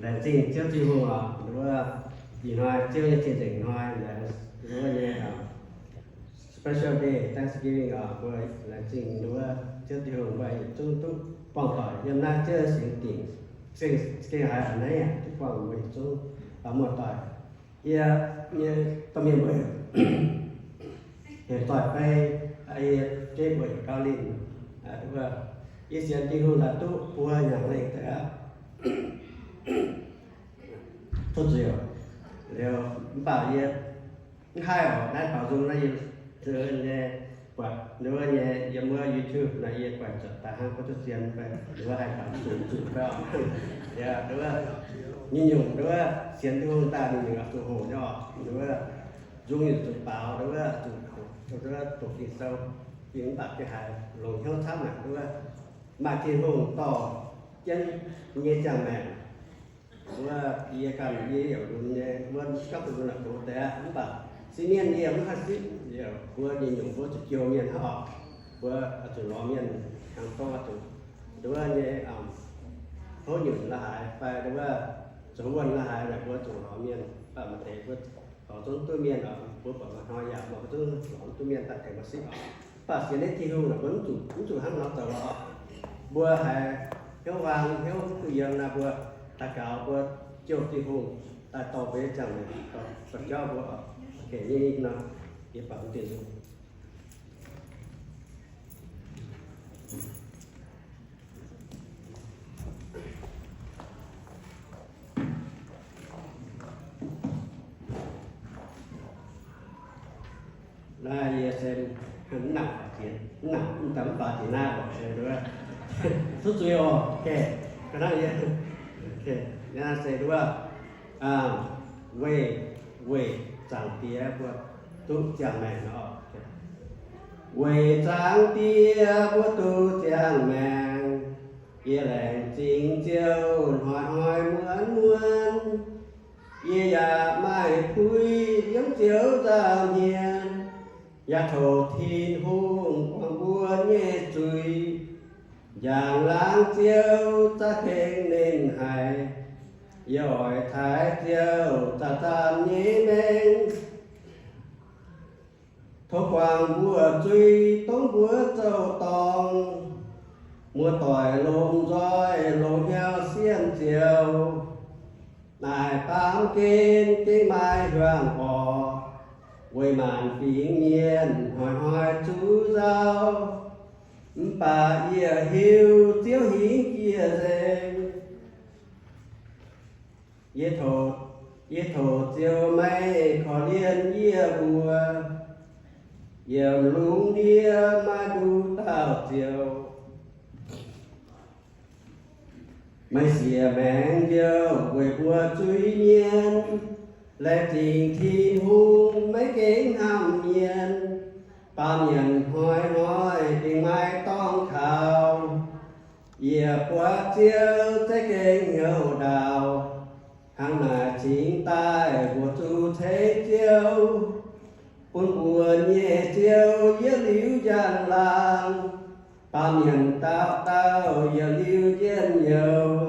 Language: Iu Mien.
Laengz zingh Ziouv Tin-Hungh oc, nduov ih hnoi Ziouv nyei cien-nzengc hnoi, nduov nyei special day Thanksgiving oc, mbuo laengz zingh nduov Ziouv Tin-Hungh mbuo yietc zungv duqv buangh doic yiem naaiv Ziouv singx dingc, gengh haiz a'hneiv duqv buangh mbuo yietc zungv muoz-doic. Yie nyei domh mienh mbuo heuc Doic Fei, yie jeiv mbuo heuc Gauv Linh. Yie sienx Tin-Hungh daaih duqv buo hnyangx lengh deix aqv. Tov zuiz oc. Liuz mv baac yie mv haih oc, naaiv baaux nzung naaiv yie nyei buatc nduov nyei yiem wuov YouTube naaiv yie buatc zuotc daaih hnangv, mbuo duqv sienx fai nduov haih baaux zuqc zuqc fai oc. Yaac nduov nyei nyungc nduov sienx Tin-Hungh daaih ninh nyungc zuqc hoqc nyei oc. Nduov nzung yietc zuqc baaux nduov zuqc hoqc nduov doqc Ging-Sou, yie mv baac gengh haiz longc hnyouv camv naaic nduov maaih Tin-Hungh dorh jienv nyei ziangh maengc. Wuov yie ganh yie yaac lunx nyei, wuov gapv duqv lunx naaic gox deix aqv, mv baac sipv mienv yie mv haih sipv. Yie mbuo nyei nyungc mbuo zuqc jouh mienh hnangv oc. Mbuo zuqc lorz mienh hnyangx gorngv zuqc nduov nyei houv nyunc la'haaix fai nduov zoux wuonh la'haaix naaic mbuo zuqc lorz mienh, mv baac maaih deix mbuo lorz zungv duqv mienh oc, mbuo buatc maaih hnoi yaac mbuo zungv lorz duqv mienh daaih tengx mbuo sipv oc. Mv baac sienx nyei Tin-Hungh naaic mbuo mv zuqc, mv zuqc hnangv nor zoux oc. Mbuo haiz hnyouv huaang hnyouv duqv yiem naaic mbuo daux gaux mbuo jouh Tin-Hungh daaih dorh mbuo nyei ziangh maengc dorh jauv mbuo oc. Gengh nyei nor, yie baac mv diuh nzung. Naaiv yie se mv nangc faaux jiex, mv nangc, mv daaih mv faaux jiex naaiv oc, se nduov. Tov zuiz oc, ga'naaiv yie, naaiv se nduov, weic, weic Zaangc Diex mbuo duqv ziangh maengc oc. Weic Zaangc Diex mbuo duqv ziangh maengc, yie laengz zingh Ziouv hnoi-hnoi muonz-muonz. Yie yaac maaih puix yiem Ziouv nza'hmien, yaac tov Tin-Hungh guangc mbuo nyei zuiz. Njang-laangc Ziouv za'gengh nernh haic, yie oix taaih Ziouv za'zaanv nyei maengc. Tov guangc mbuo zuiz dongh mbuo zoux dorngc, muoz-doic lomh nzoih loz-hnyouv sienh Ziouv. Naaic baamh gen gengh maaih hiuang orqc, weic maanc fingx mienh hnoi-hnoi zuqc nzauh. Mv baac yie hiuv Ziouv hingv jiex nzengc. Yie tov, yie tov Ziouv meih korv-lienh yie mbuo, yiem lungh ndiev maiv duqv dauh Ziouv. Meih siec maengc Ziouv weic mbuo zuiz-mienh, laengz zingh Tin-Hungh maiv gengh hnamv mienh, baamh mienh hnoi-hnoi gengh maiv dorngx kaux. Yie buatc Ziouv za'gengh hnyouv ndaauv, hnangv naaic cingx daaih mbuo zuqc ceix Ziouv. Bun mbuo nyei Ziouv yietc liuz njang-laangc, baamh mienh dauh dauh yietc liuz njien-youh.